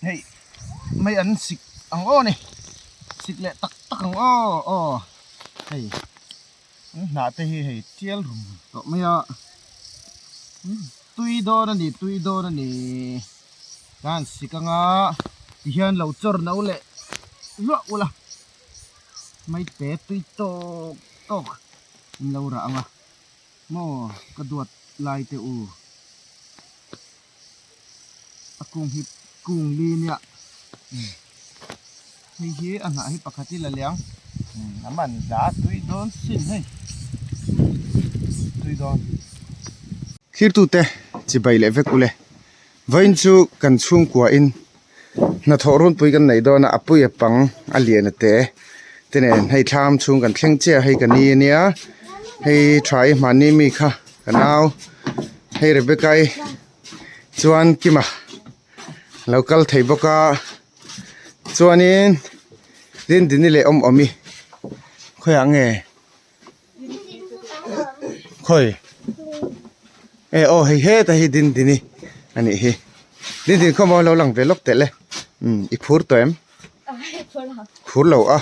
Hei mai an sik ang aw ni sik leh tak tak ang aw aw hei an hnah te hi hei tial rum tawh mai a tui dawn a ni tui dawn a ni khan sik anga tihian lo chawr no leh hluah ula mai te tui tawk tawk an lo rah ang a maw ka duat lai te u. A kung hi kung li nia hei hi a hnah hi pakhat hi la liang a man hla tui dawn sin hei tui dawn. Thirtute chibai leh vek ule vawiin chu kan chhungkua in hnathawh runpui kan neih dawn a a pui a pang a lian a te te nen hei thlam chhung kan thleng chiah a hei ka ni ania hei tha i hmanni mi kha ka nau hei Rebecca i chuan Kima lo kal thei bawk a chuanin Dindini leh awm awm i khawiah nge. Khawi e aw hei heta hi Dindini a nih hi Dindin khaw maw lo lang ve lawk teh le umm i phur tawh em phur lo a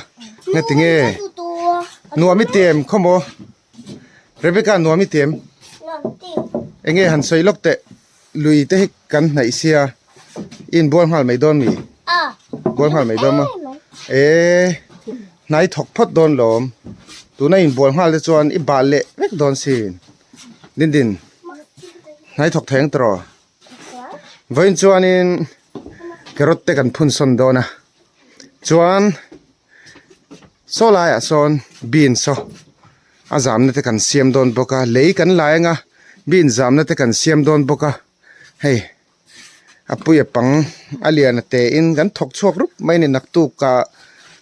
ngati nge nuam i ti em khaw maw Rebecca nuam i ti em eng nge han sawi lawk teh lui te hi kan hnaih sia i inbual nghal mai dawn mi bual nghal mai dawn maw eh hnai thawk phawt dawn lawm tuna inbual nghal te chuan i bal leh vek dawn sin dindin hnai thawk thei ang tawh vawiin chuanin carrot te kan phun sawn dawn a chuan saw laiah sawn beans saw a zamna te kan siam dawn bawk a lei kan lai anga beans zamna te kan siam dawn bawk a hei a pui a pang a lian a te in kan thawk chhuak rup mai a ni naktuk ah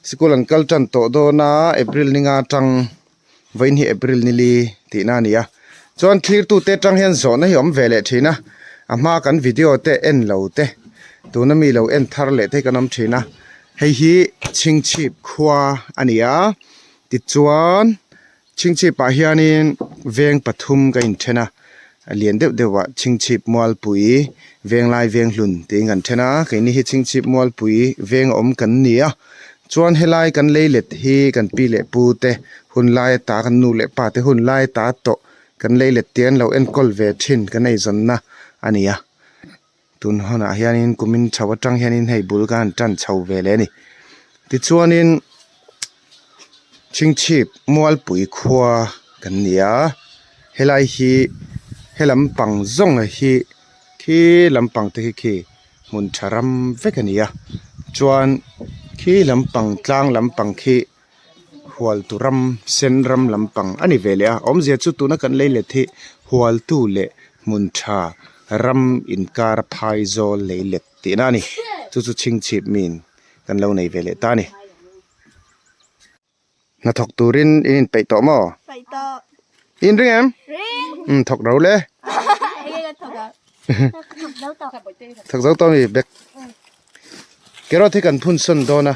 sikul an kal tan tawh dawn a april ni nga atang vawiin hi april ni li tihna a ni a chuan thlir tute atang hian zawhna hi a awm ve leh thin a a hma kan video te en lo te tuna mi lo en thar leh te hi kan awm thin a hei hi chhingchhip khua a ni a tichuan Chhingchhip ah hianin veng pathum ka inthen a a lian deuh deuh ah Chhingchhip Mualpui Venglai Venghlun tiin kan then a keini hi Chhingchhip Mualpui veng a awm kan ni a chuan helai kan lei let hi kan pi leh pu te hun lai ata kan nu leh pa te hun lai ata tawh kan lei let te an lo enkawl ve thin kan eizawnna a ni a tun hunah hianin kumin chho atang hianin hei bul khan an tan chho ve leh a ni tichuanin. Chhingchhip Mualpui khua kan ni a helai hi he lampang zawng hi khi lampang te hi khi hmun tha ram vek a ni a chuan khi lampang tlang lampang khi hualtu ram sen ram lampang a ni ve leh a awmzia chu tuna kan lei let hi hualtu leh hmun tha ram inkar a phai zawl lei let tihna a ni chu chu chhingchhip min kan lo nei ve leh ta a ni. Hnathawk turin in inpeih tawh maw? Peih tawh. I inring em? Ring. Umm thawk ro le. Enge ka thawk a? Thawk zo tawh. Thawk zo tawh mi bek. Carrot hi kan phun sawn dawn a,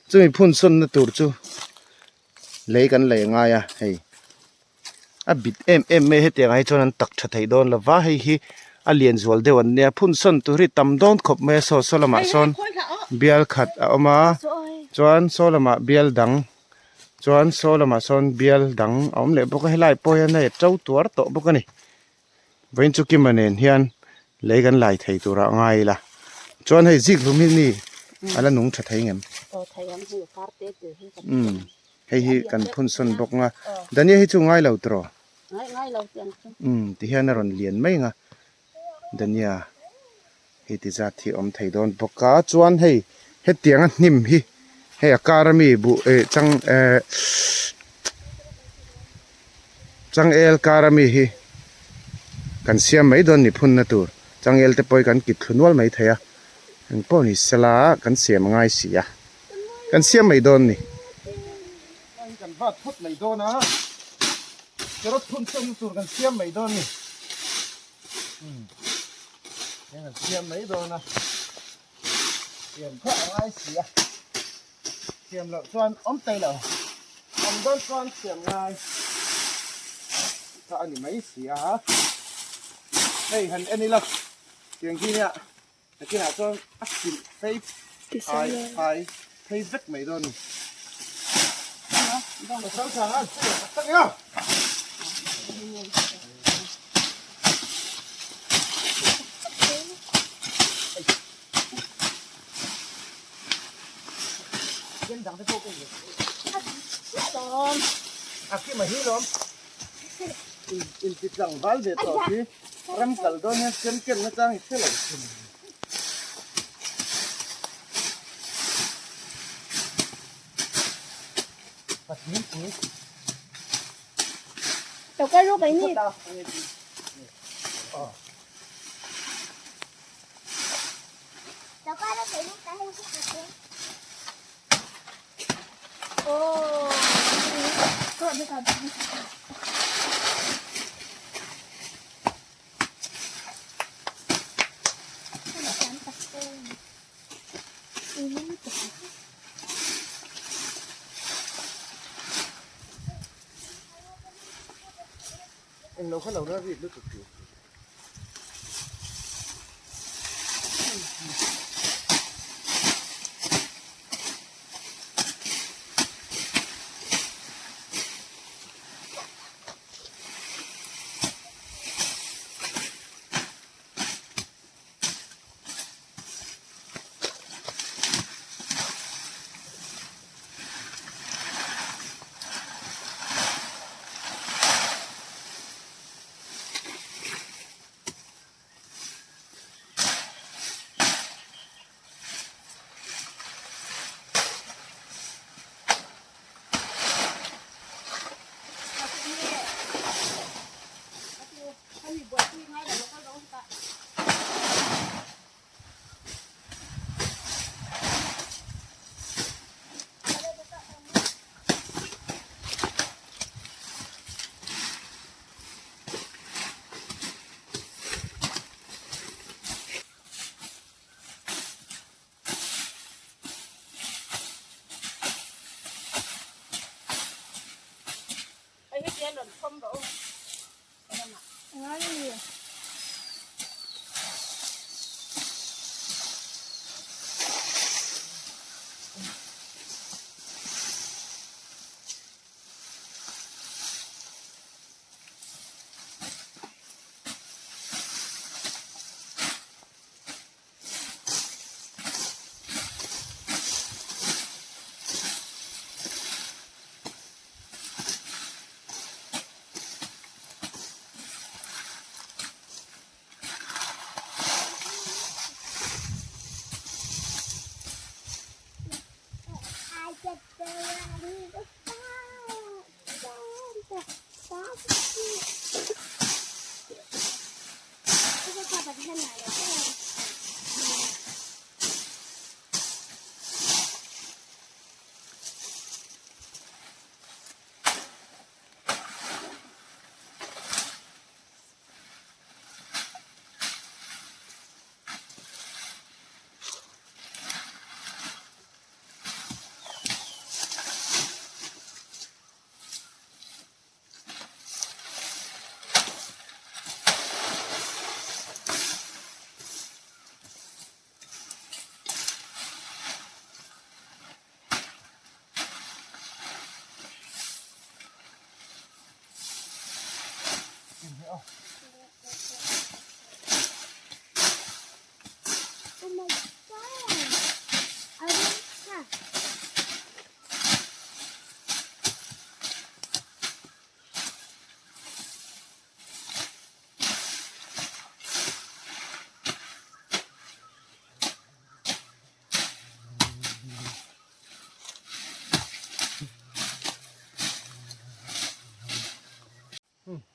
chumi phun sawnna tur chu lei kan lei angai a hei. A bit em em mai hetiang ah hi chuan an tak tha thei dawn lo va hei hi a lian zual deuh an nia phun sawn tur hi tam dawn khawp mai a saw saw lamah sawn bial khat a awm a chuan saw lamah bial dang chuan saw lamah sawn bial dang a awm leh bawk a helai pawh hian hei a to tuar tawh bawk a ni vawiin chu kima nen hian lei kan lai thei turah a ngai ila chuan hei zik hlum hi mi a la nung tha thei ngem umm. Hei hi kan phun sawn bawk nga Dania hi chu ngai lo tawh umm ti hian a rawn lian mai ang a Dania hei ti zat hi awm thei dawn bawk a chuan hei hetiang a hnim hi hei a kar ami buh eh chang eh changel kar ami hi kan siam mai dawn ni phunna tur changel te pawh hi kan kit thlu nual mai thei a engpawh ni sela kan siam a ngai si a. Kan siam mai dawn ni. Hei kan vat phawt mai dawn a, carrot phun chawmna tur kan siam mai dawn ni. Umm hei kan siam mai dawn a, siam kha a ngai si a, siam loh chuan awm thei lo, awm dawn chuan siam ngai kha a ni mai si a, hei han en ila tiang khi nia. Nakinah chuan a silh phei phai phai phei vek mai dawn a ni. Pasal tha a che tak tak nia. A kima hi lawm. Inti tlangval ve tawh hi ram kal dawn hian chem ken na chang i hre lo thin. Patling pui. Lo kal rawh kai ni. Lo kal rawh kai ni ka hei hi. Englo kha lo la rit lutuk tur.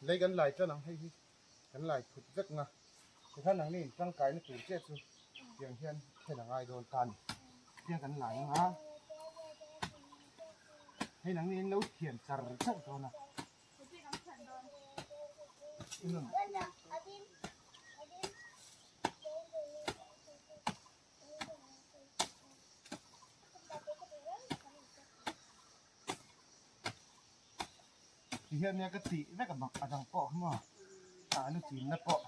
Lei kan lai tan ang hei hi kan lai phut vek nga tikhan nangni in tangkaina tur chiah chu tiang hian thlen a ngai dawn ta a ni tiang kan lai anga hei nangni in lo thian char char dawn a. Ti hian nia ka tih vek a bang a dang pawh maw a lu chin na pawh.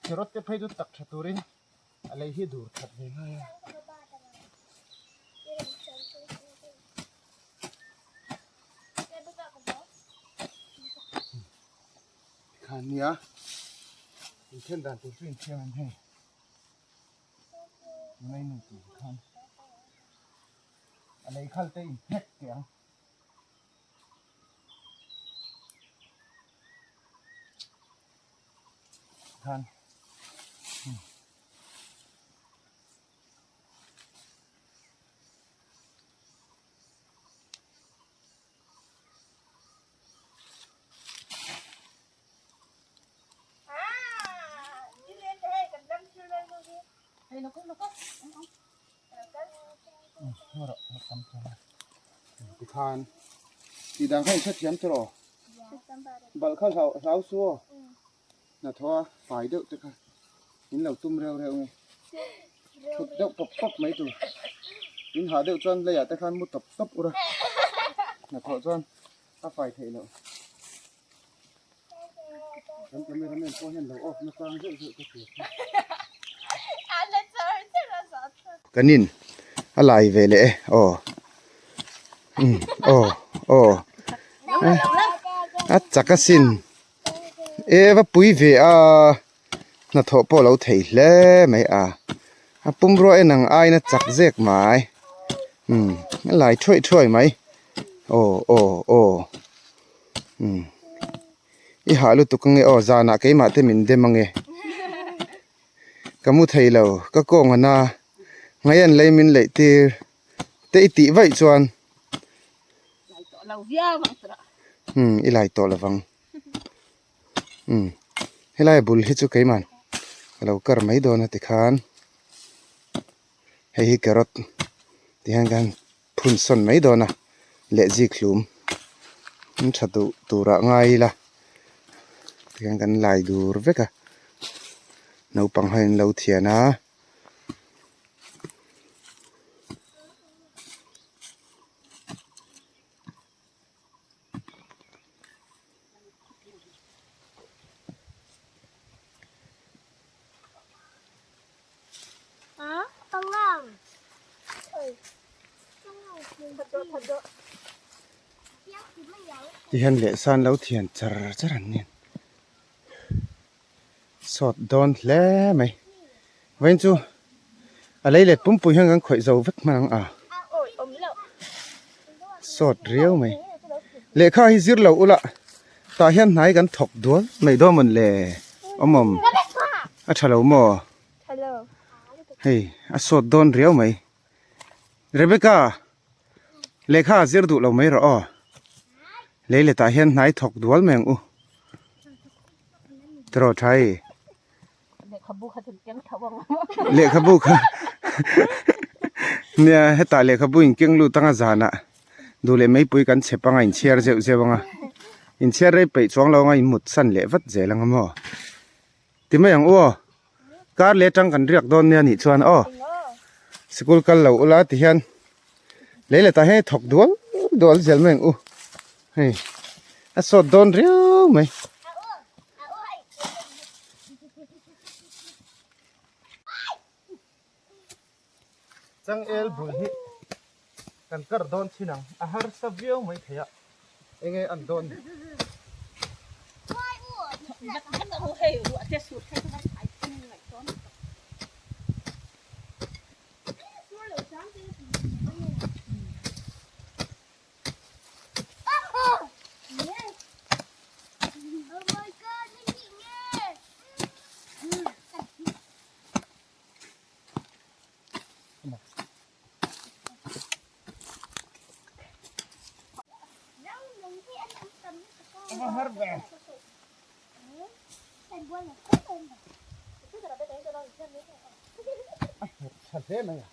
Carrot te phei chu tak tha turin a lei hi dur that ve ngai a. Tikhan nia inthen dan tur chu inthiam em hei tunai nu tur khan a lei khal te inhnek teh ang. Khan Tikhan tih dang kha in hrethiam chu rawh balh kha hlau hlau su aw hnathawh a fai deuh te kha in lo tum reuh reuh nge thut deuh pawp pawp mai tur in hah deuh chuan leiah te khan mu tawp tawp ura hnathawh chuan a fai theih loh. Kan cameraman pawh hian lo off na chang zeuh zeuh ka hria kha. Kan in a lai ve leh e aw umm aw aw a chak asin e va pui ve a hnathawh pawh a lo thei hle mai a a pumrua en ang aiin a chak zek mai umm a lai thuai thuai mai aw aw aw. Umm i hah lutuk ange aw zanah keimah te min dem ange ka mu thei lo ka kawng a na ngai an lei min leih tir te i tih vaih chuan umm i lai tawh lovang umm helai bul hi chu keimah ka lo kar mai dawn a tikhan hei hi carrot tihian kan. Phun sawn mai dawn a, leh zik hlum an tha duh turah ngai ila tihian kan lai dur vek a, naupang ho in lo thian a. Tihian leh san lo thian char char an ni sawt dawn hle mai vawiin chu a lei let pumpui hian kan khawih zo vek hman ang a sawt riau mai lehkha hi zir lo ula tah hian hnai kan thawk dual mai dawn mawn le awm awm a tha lo maw. Hei a sawt dawn riau mai. Rebecca lehkha a zir duh lo mai rawh aw. Lei letah hian hnai thawk dual mai ang u. Tiraw Thai. Lehkhabu kha thil keng tho ang. Lehkhabu kha nia hetah lehkhabu in keng lut anga zanah duh leh meipui kan chep anga inchhiar zeuh zeuh anga inchhiar rei peih chuang lo anga in mut san leh vat zel anga maw. Ti mai ang u aw. Kar leh atang kan riak dawn nia nih chuan aw. Sikul kal lo ula ti hian lei leh tah hian thawk dual dual zel mai ang u. Hei a sawt dawn riau mai. Changel bul hi kan kar dawn thin ang a harsa viau mai thei a enge an dawn ni. Tha hle mai a.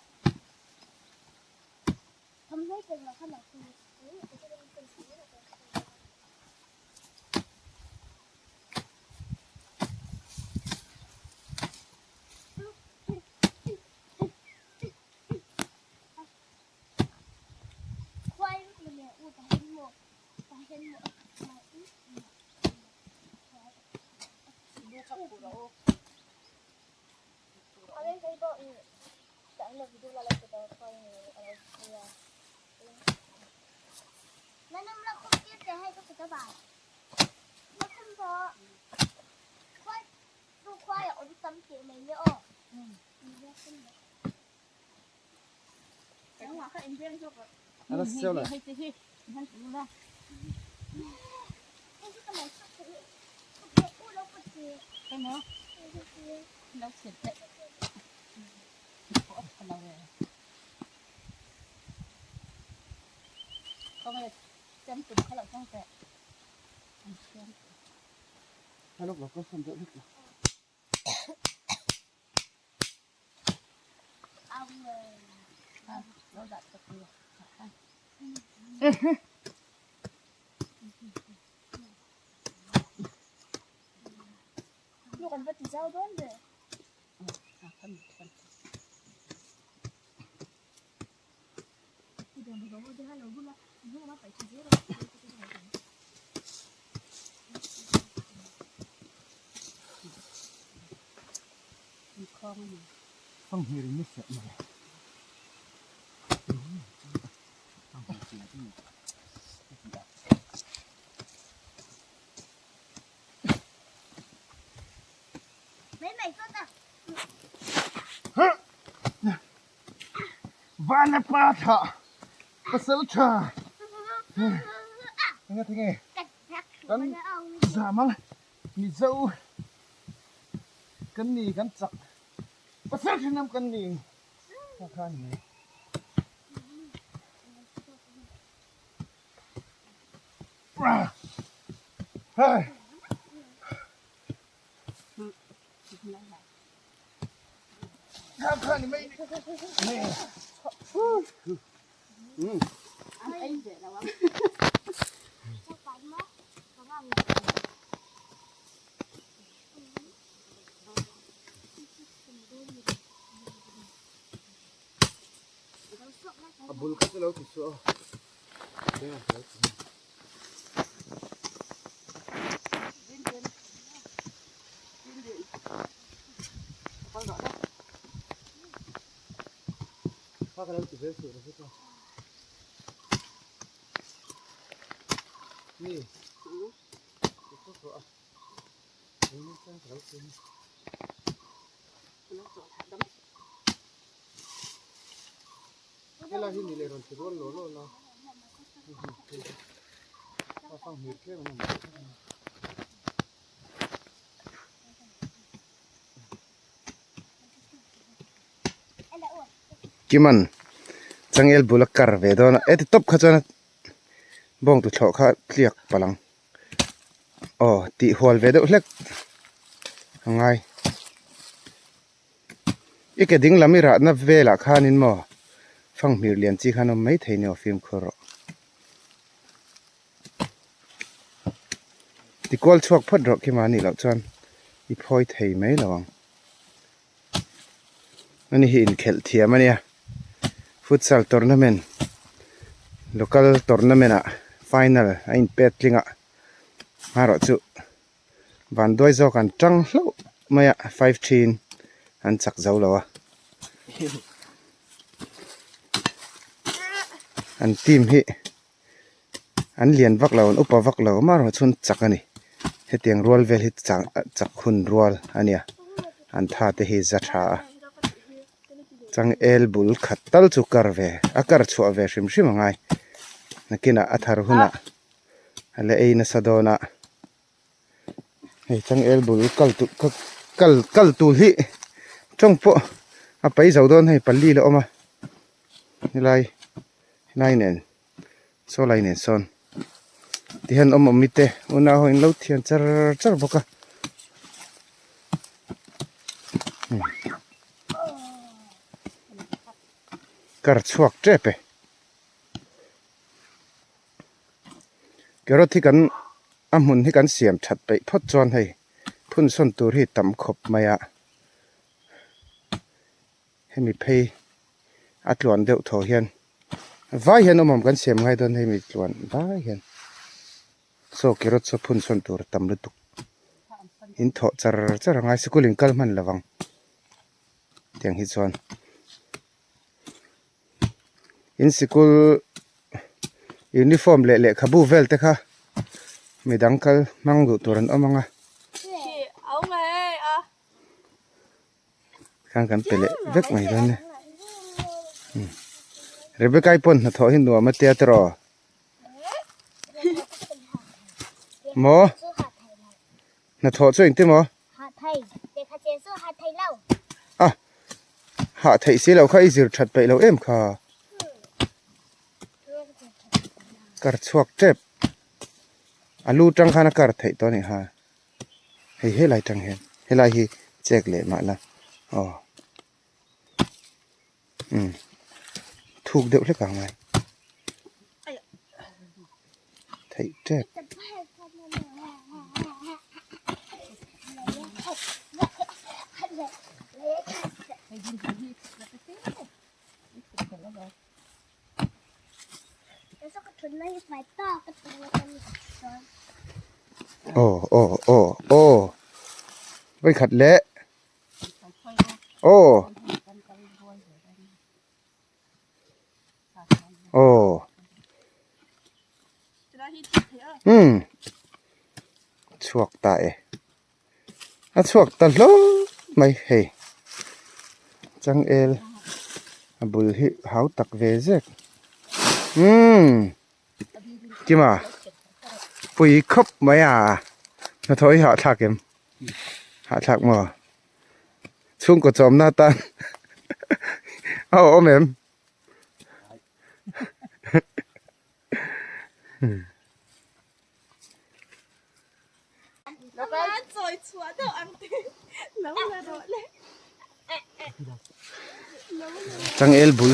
Vana pa tha pasal tha enga tinge kan zam ang mizo kan ni kan chak pasal tha nam kan ni kha kha ni mai. A bul kha chu lo ti suah a. Helai hi ni leh rawn ti rual law law la a fang hmir tlem an awm tawh a. Kiman changel bul a kar ve dawn a heti tawp kha chuan bawng tuthlawh kha tliak palh ang aw tih hual ve deuh hlek a ngai. I ke ding lam i rahna velah khanin maw fanghmir lian chi khan awm mai thei ni aw fimkhur rawh. Ti kual chhuak phawt rawh khi mahni loh chuan i phawi thei mai lo ang. Ani hi inkhelh thiam a nia futsal tournament local tournament ah final a inpet tling a hmarawh chu. Van duai zawk an tang hlauh mai a 5 in an chak zo lo a an team hi an lian vak lo an upa vak lo amaherawhchu an chak a ni hetiang rual vel hi chak hun rual a nia an tha te hi za tha a changel bul khat tal chu kar ve a kar chhuah ve hrim hrim a ngai nakinah a thar hunah. A la ei nasa dawn a hei changel bul kal tu kal kal tur hi tawng pawh a pai zo dawn hei pali la awm a helai helai nen saw lai nen sawn tihian awm awm mite unau ho in lo thian char char bawk a. Kar chhuak tep e. Carrot hi kan a hmun hi kan siam that peih phawt chuan hei phun sawn tur hi tam khawp mai a hemi phei a tluan deuh thaw hian vai hian awm awm kan siam ngai dawn hemi tluan vai hian saw carrot saw phun sawn tur a tam lutuk in thawh char char a ngai sikul in kal hman lovang. Tiang hi chuan in sikul uniform leh lehkhabu vel te kha midang kal hmang duh tur an awm ang a. Khan kan pe leh vek mai dawn a ni. Rebecca-i pawn hnathawh hi nuam a tia tiraw? Maw? Hnathawh chu engti maw? A hah theih si loh kha i zir that peih loh em kha. Kar chhuak tep. A lu tang khan a kar theih tawh a nih ha. Hei helai tang hian helai hi chek leh mah la aw umm thuk deuh hlek ang mai theih tep. Aw aw aw aw vawikhat leh aw aw umm chhuak ta e a chhuak ta hlawm mai hei changel a bul hi hau tak ve zek umm kima pui khawp mai a hnathawh hi hahthlak em hahthlak maw chhungkaw chawmna atan a awm em. Changel bul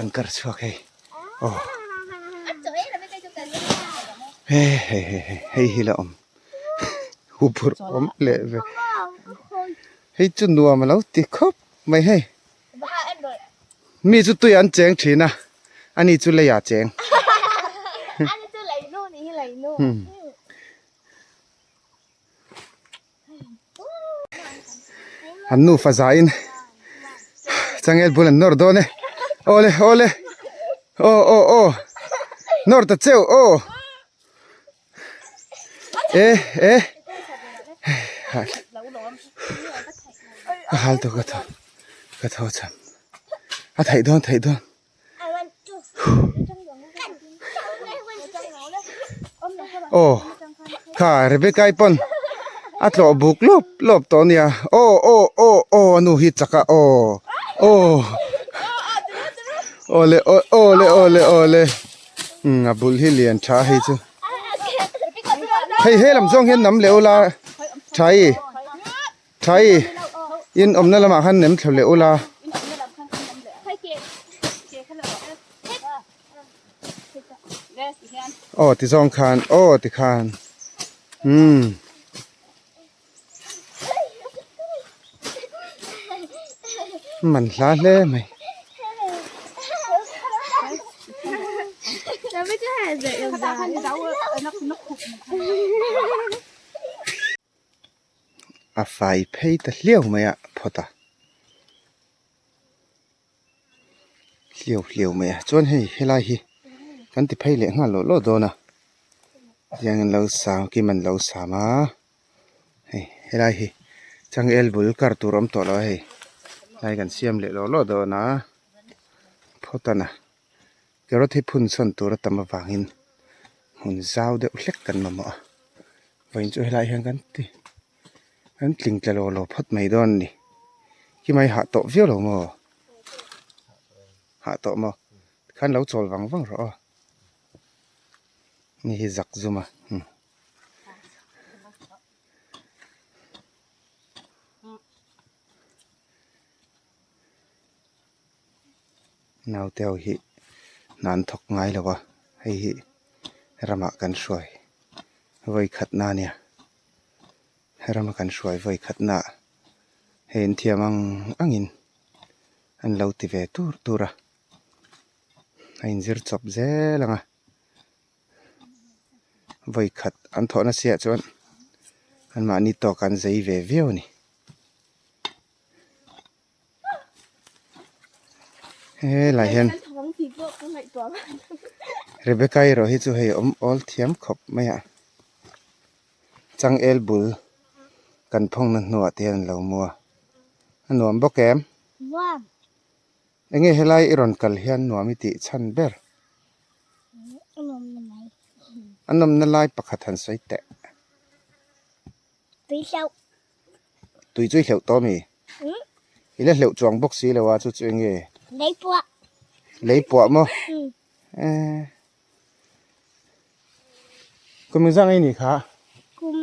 an kar chhuak hei aw he he he hei hi la awm hu phurh awm leh ve hei chu nuam a lo ti khawp mai hei mi chu tui an cheng thin a ani chu leiah a cheng. An nufa zain changel bul an nawr dawn e awle awle aw aw aw nawr ta cheu aw e e ka hal tawh ka thaw ka thaw cham a theih dawn theih dawn. Aw kha Rebecca i pawn a tlawh buk lawp lawp tawh ania aw aw aw aw a nu hi chak a aw aw awle awle awle awle umm a bul hi lian tha hei chu hei he lam zawng hian nam leh ula tha i tha i in awmna lamah khan nem thla leh ula. Aw ti zawng khan aw ti khan umm man hla hle mai. A fai phei ta hliau mai a phawt a hliau hliau mai a chuan hei helai hi kan ti phei leh nghal lawh lawh dawn a tiang an lo sam kim an lo sam a hei helai hi changel bul kar tur a awm tawh lo a hei helai kan siam leh lawh lawh dawn a phawt a na carrot hi phun sawn tur a tam avangin hmun zau deuh hlek kan mamawh a vawiin chu helaiah hian kan ti kan tling tla law law phawt mai dawn a ni khi mai hah tawh viau lo maw hah tawh maw tikhan lo chawl vang vang rawh aw ni hi zak zum a umm. Naute ho hi hna an thawk ngai lo a hei hi ramah kan hruai vawi khat na ania rama kan hruai vawi khat na ah hei an thiam ang angin an lo ti ve tur tur a a inzir chawp zel ang a vawi khat an thawh nasa ah chuan anmahni tawk an zei ve viau a ni. Helai hian Rebecca erawh hi chu hei awm awl thiam khawp mai a, changel bul kan phawngna hnuah te hian an lo mu a, a nuam bawk em? Enge helai i rawn kal hian nuam i tih chhan ber? A nawmna mai. A nawmna lai pakhat han sawi teh. Tui hleuh. Tui chu i hleuh tawh mi? I la hleuh chuang bawk si lo a chu chu enge? Lei puah. Lei puah maw? Eh. Kum engzah nge i nih kha? Kum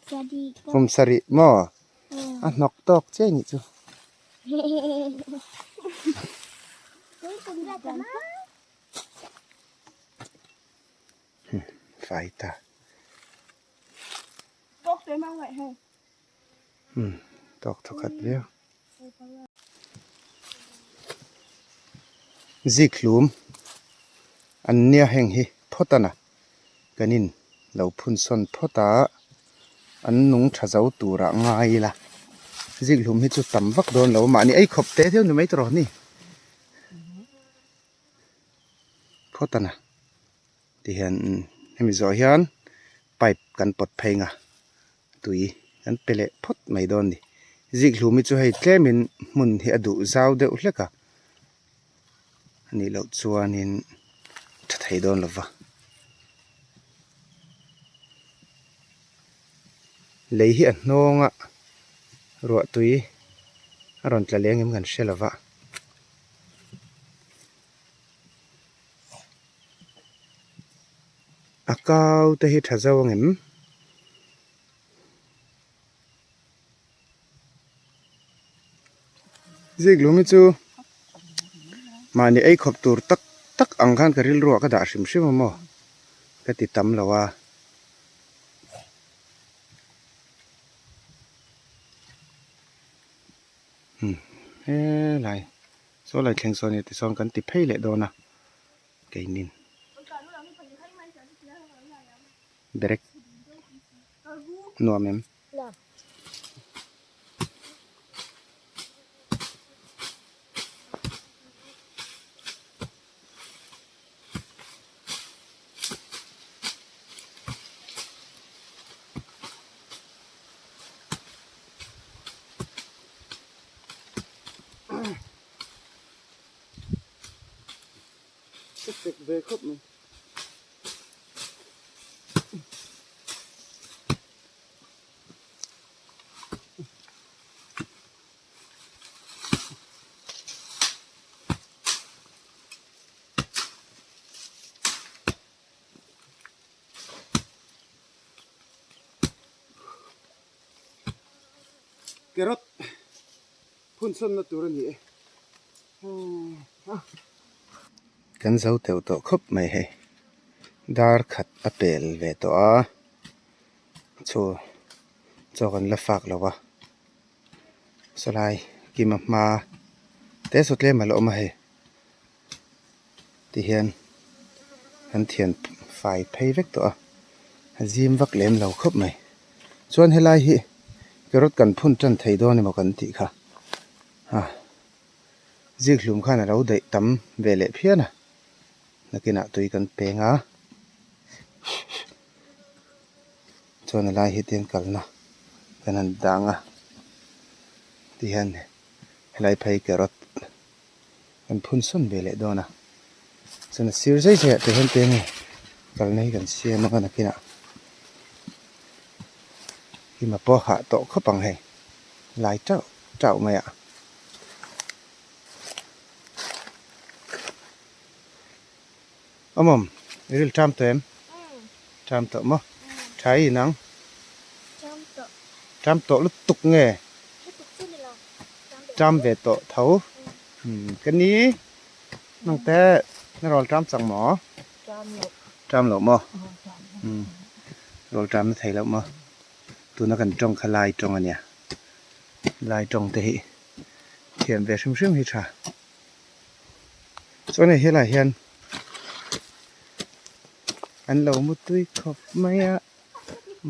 sarih. Kum sarih maw? A hnawk tawk chiai nih chu. Fai ta. Tawk thawkhat viau. Zikhlum an nia heng hi phawt a na kan in lo phun sawn phawt a an nung tha zo turah ngai ila zikhlum hi chu tam vak dawn lo mahni ei khawp te deuh ni mai tawh ni phawt a na tihian hemi zawh hian pipe kan pawt phei nga tui kan pe leh phawt mai dawn a ni zikhlum hi chu hei tlemin hmun hi a duh zau deuh hlek a anih loh chuanin tha thei dawn lo va lei hi a hnawng a ruah tui a rawn tla leng em kan hre lo va. A kau te hi tha zo ang em? Ziklum hi chu mahni ei khawp tur tak tak ang khan ka rilruah ka dah hrim hrim a maw ka ti tam lo a. Helai saw lai thleng sawn nia tisawn kan ti phei leh dawn a keinin. Berek nuam em? Ka chek ve khawp mai. Carrot phun sawnna tur a ni e. Kan zo teuh tawh khawp mai hei dar khat a pel ve tawh a chu chaw kan la fak lo a sawlai kima hma te saw tlem a la awm a hei tihian kan thian fai phei vek tawh a a zim vak lem lo khawp mai chuan helai hi carrot kan phun tan thei dawn emaw kan tih kha a. Zikhlum khan a lo daih tam ve leh phian a, nakinah tui kan peng a, chuan a lai hi tiang kalna kan han dang a, tihian helai phei carrot kan phun sawn ve leh dawn a, chuan a sir zai zai ah te hian te nge kalna hi kan siam a nakinah hima pawh hah tawh khawp ang hei lai teuh teuh mai a. Awmawm i ril ṭam tawh em? Ṭam tawh maw? Ṭha i nang? Ṭam tawh. Ṭam tawh lutuk nge? Lutuk chu ni lo. Ṭam ve tawh tho. Ka ni nangte na rawl ṭam chang maw? Ṭam loh. Ṭam loh maw? Rawl ṭam na thei loh maw? Tuna kan ṭawng kha lai ṭawng a nia. Lai ṭawng te hi thiam ve hrim hrim hi tha. Chuan hei helaiah hian an lo mu tui khawp mai a,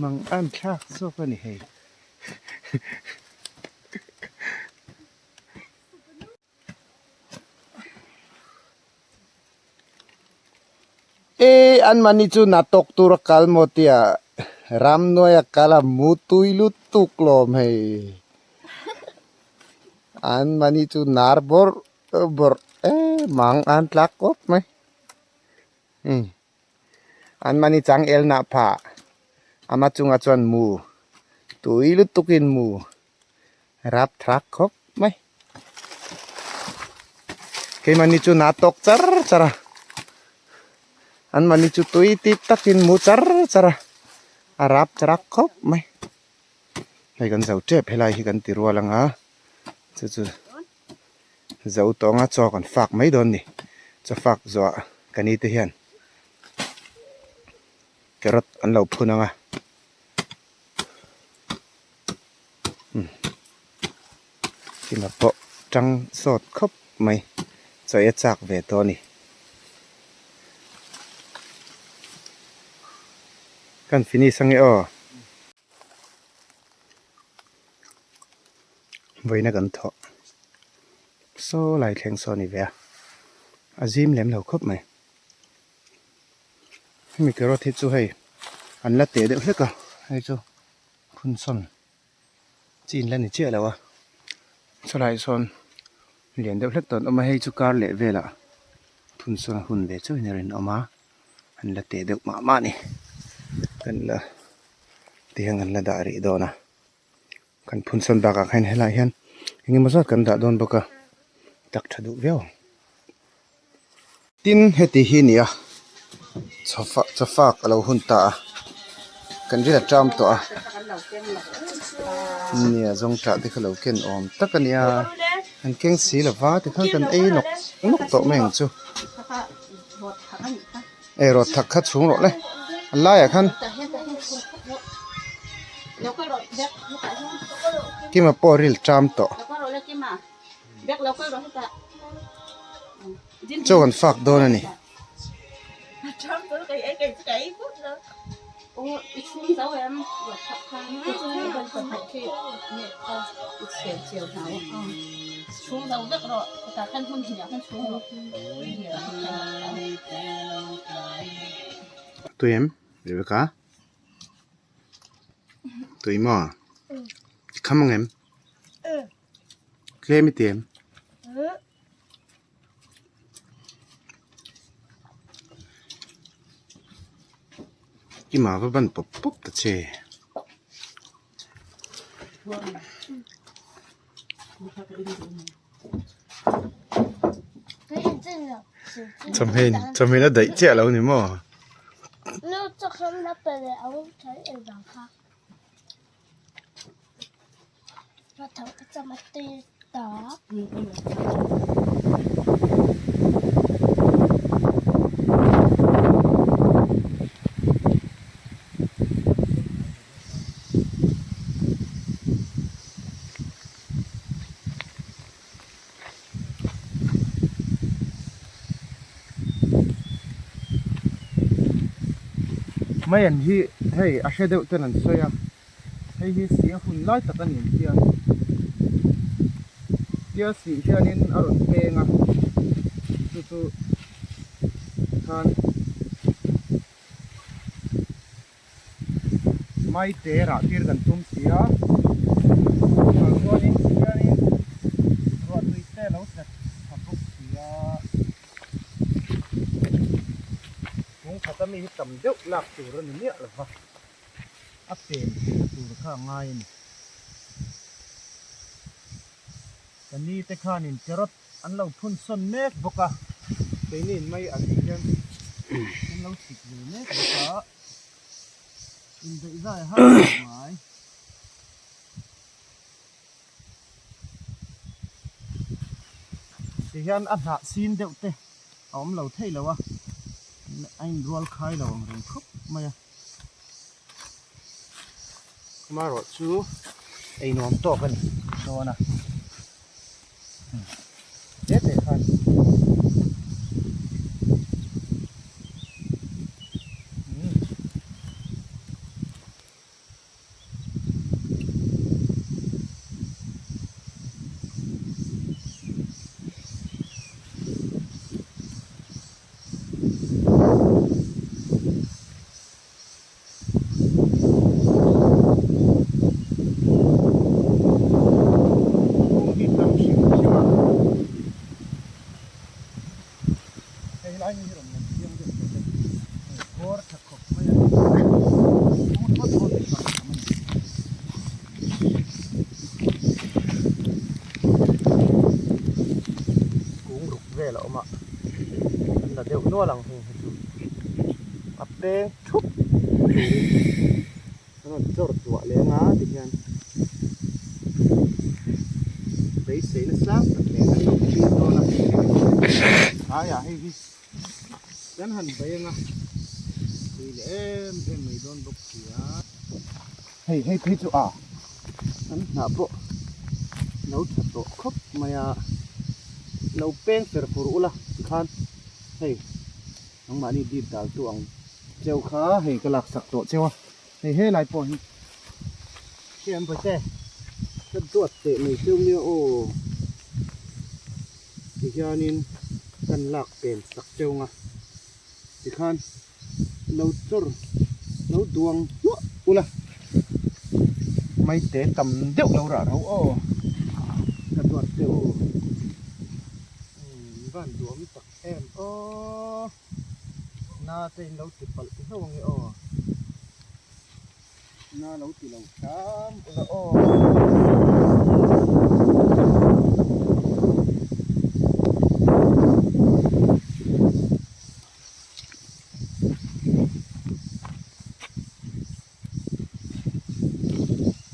mang an thlak zawk a ni hei. E an mahni chu na tawk tur a kal maw tia ramhnuai a kal a mu tui lutuk lawm hei. An mahni chu nar bawrh bawrh e mang an tlak kawp mai. An mahni chang el nah phah ama chungah chuan mu tui lutukin mu rap thrak khawp mai. Keimahni chu na tawk char char a, anmahni chu tui tip takin mu char char a, a rap thrak khawp mai. Hei kan zo tep helai hi kan ti rual ang a, chu chu zo tawnga chaw kan fak mai dawn a ni. Chaw fak zawhah ka ni te hian carrot an lo phun ang a. Kima pawh tang sawt khawp mai chaw ei a chak ve tawh a ni. Kan finish ange aw. Vawiina kan thawh saw lai thleng saw a ni ve a, a zim lem lo khawp mai. Hemi carrot hi chu hei an la teh deuh hlek a hei chu phun sawn chin la ni chiah lo a chulaiah sawn lian deuh hlek tawh an awm a hei chu kar leh velah phun sawn a hun ve chauhin a rinawm a an la teh deuh mah mah a ni kan la tihian kan la dah rih dawn a kan phun sawn bakah khan helaiah hian engemaw zat kan dah dawn bawk a tak tha duh viau ang. Tin heti hi a ni a chawfak a lo hun ta a kan rin a ṭam tawh a nia zawngṭah te kha lo ken awm tak a nia an keng si lo va tikhan kan ei nawk nawk tawh mai ang chu e rawt thak kha chhung rawh le a laiah khan Kima pawh ril ṭam tawh. Chaw kan fak dawn a ni. Tui em Rebecca? Tui maw? I kham ang em? Tlem i ti em? I mah va ban pawp pawp ta che. Chawhmeh chawhmeh la daih chiah lo ni maw? Mai an hi hei a hre deuh ten an sawi a. Hei hi si a hun lai tak a ni ang tia tia sih hianin a rawn peng a chu chu tikhan mai te rah tir kan tum si a chuvang chuanin ti hianin ruahtui te a lo tla tha bawk si a chung khat ami hi tam deuh lak tur a ni miah lo va. A pen theihna tur kha a ngai a ni. Ka ni te khanin carrot an lo phun sawn mek bawk a, keini in mai an tih hian an lo sik ve mek bawk a, indaih zai har khawp mai. Ti hian a hnah sin deuh te a awm lo thei lo a, a inrual khai lo ang reng khawp mai a. Amaherawh chu ei nuam tawk a ni dawn a teh teh khan. nual ang heng hi chu a peng thup turin an rawn chawr duah leh anga tihian beiseina sang tak nen an lo thlir dawn a tlaiah hei hi kan han bei anga tui leh em em mai dawn bawk si a. Hei hei phei chu a an hnah pawh lo tha tawh khawp mai a lo peng fer fur ula tikhan hei nangmahni dip dal tu ang cheu kha hei ka lak sak tawh cheu a hei helai pawh hi hriam vawi te ka duat teh mai cheu nia aw tihianin kan lak pen sak cheu ang a tikhan. Lo chawr lo duang hluah ula maite tam deuh lo rah ro aw ka duat te u umm van duam tak em aw na te in lo ti palh ti hlauh ange aw na lo ti lo hram ula aw.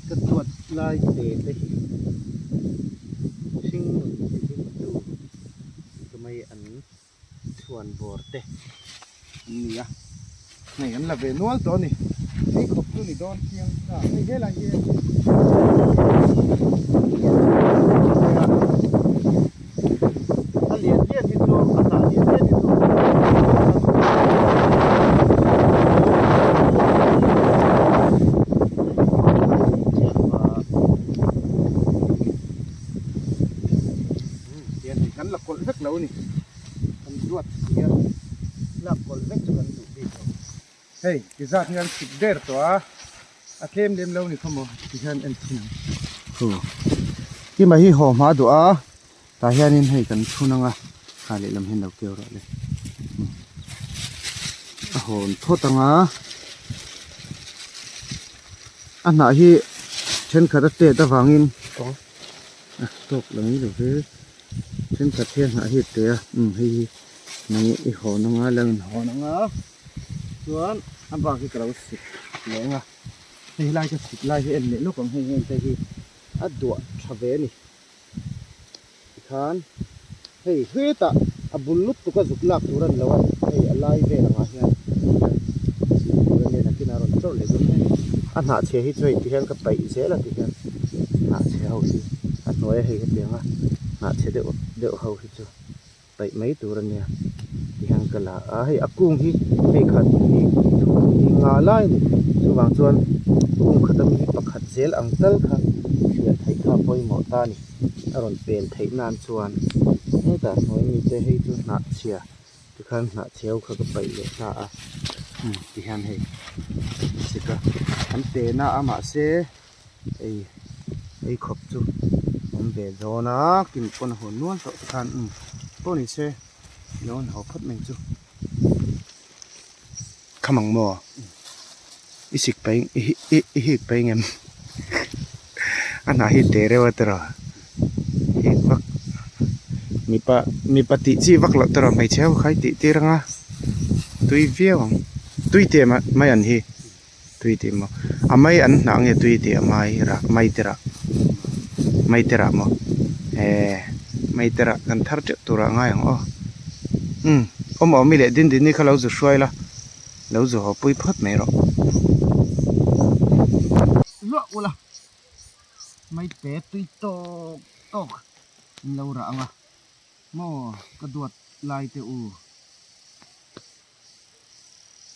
Ka duat lai te te hi hring nun ti hlim tu ka mai an chhuan bawr te an ni a hei an la ve nual tawh a ni hei khawp chu ni dawn chiang ta hei helai hi a lian lian hi chu a hnah lian lian hi chu kan la kawlh vek lo a ni kan duat si a lak kawlh vek chu kan duh bik lo. Hei ti zat hian chhip der tawh a, a tlem lem lo ni khaw maw ti hian en thin ang. Hu kima hi haw hma duh a, tah hianin hei kan chhun anga kha lehlam hian lo keu rawh le. A hawn thawt anga a hnah hi thenkhat a tet avangin a tawk lo ni lo ve thenkhat hian hnah hi a te a umm hei hi nang i hawn anga lo inhawn anga. Chuan a bak hi ka lo sik leh ang a, hei lai ka sik lai hi en leh lawk ang hei heng te hi a duah tha ve a ni. Tikhan hei hetah a bul lutuk a zuk lak tur a ni lo a, hei a lai vel angah hian sik tur a nia nakinah a rawn chawrh leh dawn hei a hnah chhia hi chu hei tihian ka paih zel a tihian hnah chhe ho hi a hnuaia hei hetianga hnah chhe deuh deuh ho hi chu. Paih mai tur a nia tihian ka la a hei a kung hi hei khat hnih thum hi nga lai a ni chuvang chuan kung khat ami hi pakhat zel ang tal kha thliah theih kha a pawimawh ta a ni a rawn pen theih nan chuan hetah hnuai mi te hei chu hnah chhia tikhan hnah chhe ho kha ka paih leh ta a tihian hei sik a an pen a mahse Hei ei khawp chu awm ve dawn a kim pawn a hawn nual tawh te khan umm pawh ni se lo an haw phawt mai chu. Kham ang maw? I sik paih i i i hik paih ngem a hnah hi teh reuh a tiraw hik vak mipa mipa tih chi vak loh tiraw hmeichhe ho kha i tih tir anga tui viau ang tui teh mai an hi. Tui tih maw? A mai an hnah nge tui tih a mai rah mai te rah mai te rah maw? Eee mai te rah kan thar teuh turah a ngai ang aw. Umm awm awm i leh din din hi kha lo zu hruai la lo zu haw pui phawt mai rawh. Luah ula mai te tui tawk tawk in lo rah ang a maw ka duat lai te u.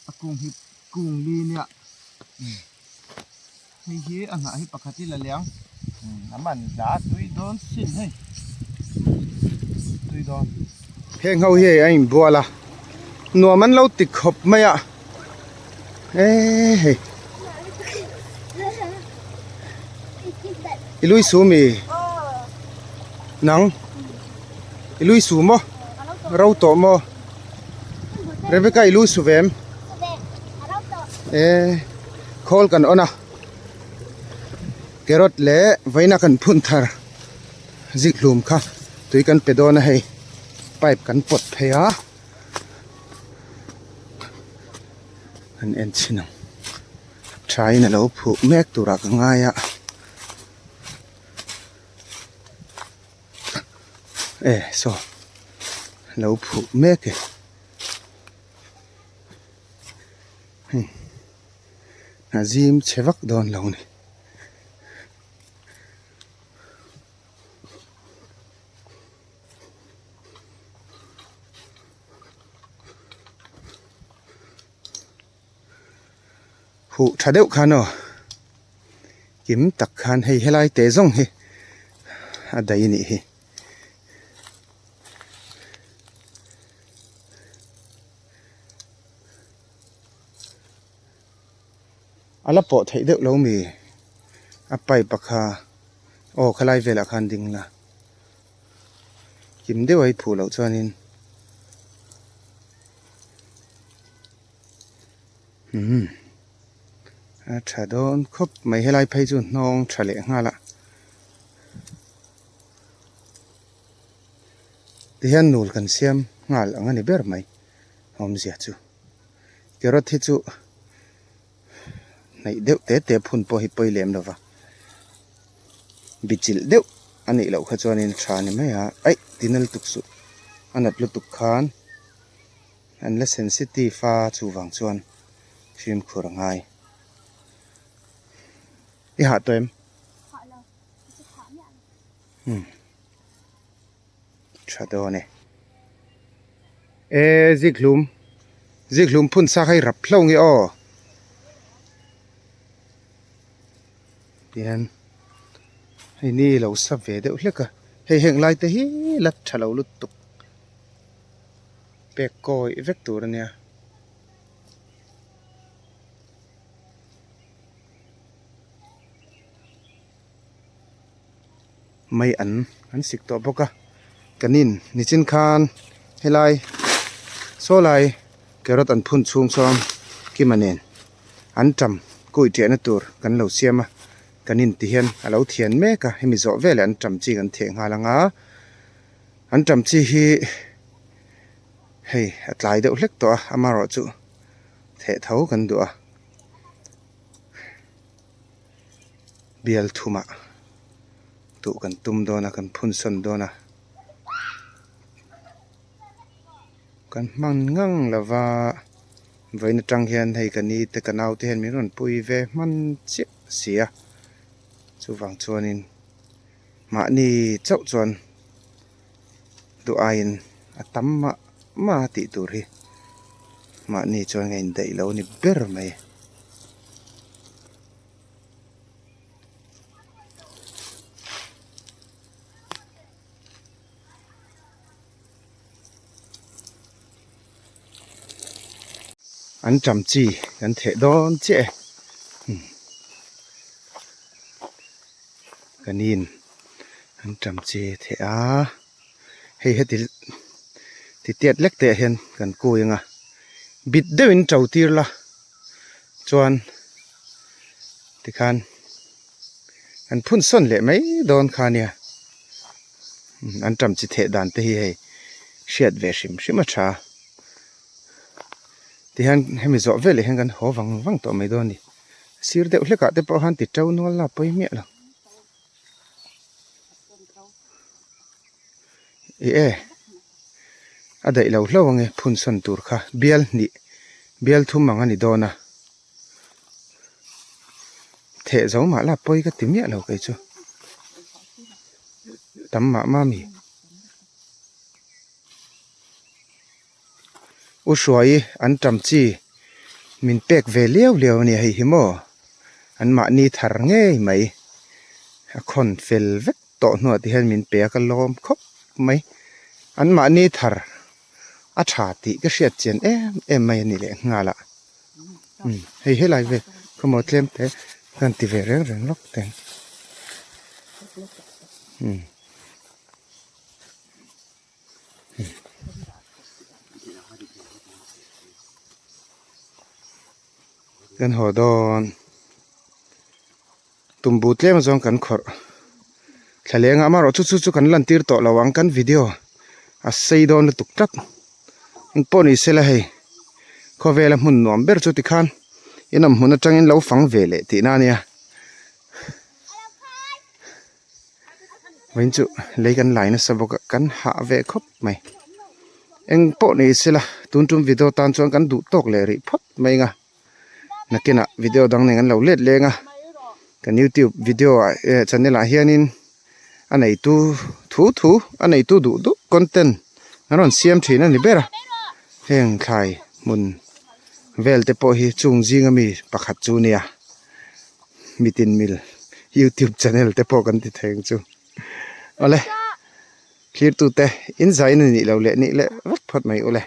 A kung hi kung li nia hei hi a hnah hi pakhat hi la liang a man hla tui dawn sin hei tui dawn. Heng ho hi hei a inbual a nuam an lo ti khawp mai a eee hei i lui su mi nang i lui su maw ro tawh maw. Rebecca i lu su ve em? Eee khawl kan on a carrot leh vawiina kan phun thar zikhlum kha tui kan pe dawn a hei pipe kan pawt phei a. An en chhin ang. Thain a lo phuh mek turah ka ngai a. E saw lo phuh mek e. Hei a zim chhe vak dawn lo ni. Huh tha deuh khan aw kim tak khan hei helai teh zawng hi a daih a nih hi. A la pawh theih deuh lo mi a pipe a kha aw khalai velah khan ding la kim deuh a i phuh loh chuanin umm a tha dawn khawp mai helai phei chu hnawng tha leh nghal a tihian nul kan siam nghal ang a ni ber mai awmzia chu. Carrot hi chu hnaih deuh te te phun pawh hi pawi lem lova bichilh deuh a nih loh kha chuanin tha ni mai a aih ti nal tuk suh a nat lutuk khan an la sensitive a chuvang chuan fimkhur a ngai i hah tawh em umm. Tha dawn e. E zikhlum zikhlum phun sa kha i rap hlo nge aw. Tihian hei ni lo sa ve deuh hlek a hei heng lai te hi la tha lo lutuk pek kawi vek tur a nia. Mai an an sik tawh bawk a kan in nichin khan helai saw lai carrot an phun chhung chuan kima nen an tam kuih tiahna tur kan lo siam a kan in ti hian a lo thian mek a hemi zawh veleh an tam chi kan theh nghal ang a an tam chi hi hei a tlai deuh hlek tawh a amaherawhchu theh tho kan duh a. Bial thumah tuh kan tum dawn a kan phun sawn dawn a kan hman ngang lova vawiin atang hian hei ka ni te ka nau te hian min rawn pui ve hman chiah si a chuvang chuanin mahni chauh chuan duh aiin a tam mah mah a tih tur hi mahni chuan ka indaih lo a ni ber mai. An ṭam chi kan theh dawn chiah e ka nin an ṭam chi a theh a hei heti ti tiat lek te ah hian kan kui ang a bit deuhin ṭo tir la chuan tikhan an phun sawn leh mai dawn kha nia an ṭam chi theh dan te hi hei hriat ve hrim hrim a ṭha tihian hemi zawh veleh hian kan haw vang vang tawh mai dawn a ni sir deuh hlek ah te pawh khan ti ṭo nual la pawi miah lo ih e a daih lo hlauh ang e phun sawn tur kha bial hnih bial thum ang a ni dawn a theh zo mah la pawi ka ti miah lo kei chu tam mah mah a mi u hruai an tam chi min pek ve liau liau a ni hei hi maw an mahni thar ngei mai a khawn fel vek. Tawh hnuah te hian min pe a ka lawm khawp mai. An mahni thar a tha tih ka hriat chian em em mai a ni leh nghal a. Umm hei helai vel khawmaw tlem te ka han ti ve reng reng lawk teng. Umm. Kan haw dawn. Tumbu tlem zawng kan khawrh thla leng a amaherawh chu chu chu kan lan tir tawh lo ang kan video a sei dawn lutuk tlat engpawh ni sela hei. Khawvela hmun nuam ber chu tikhan in awm hmun atangin lo fang ve leh tihna a nia. Vawiin chu lei kan lai nasa bawk a kan hah ve khawp mai. Eng pawh ni sela tun tum video tan chuan kan duh tawk leh rih phawt mai ang a. Nakinah video dang nen kan lo let leng a. Kan youtube video ah eh channel ah hianin a neitu thu thu a neitu duh duh content an rawn siam thin a ni ber a. Heng thlai hmun vel te pawh hi chung zinga mi pakhat chu nia. Mitin mil youtube channel te pawh kan ti thei ang chu. Awle thlir tute in zain a nih loh leh nih leh vek phawt mai ule.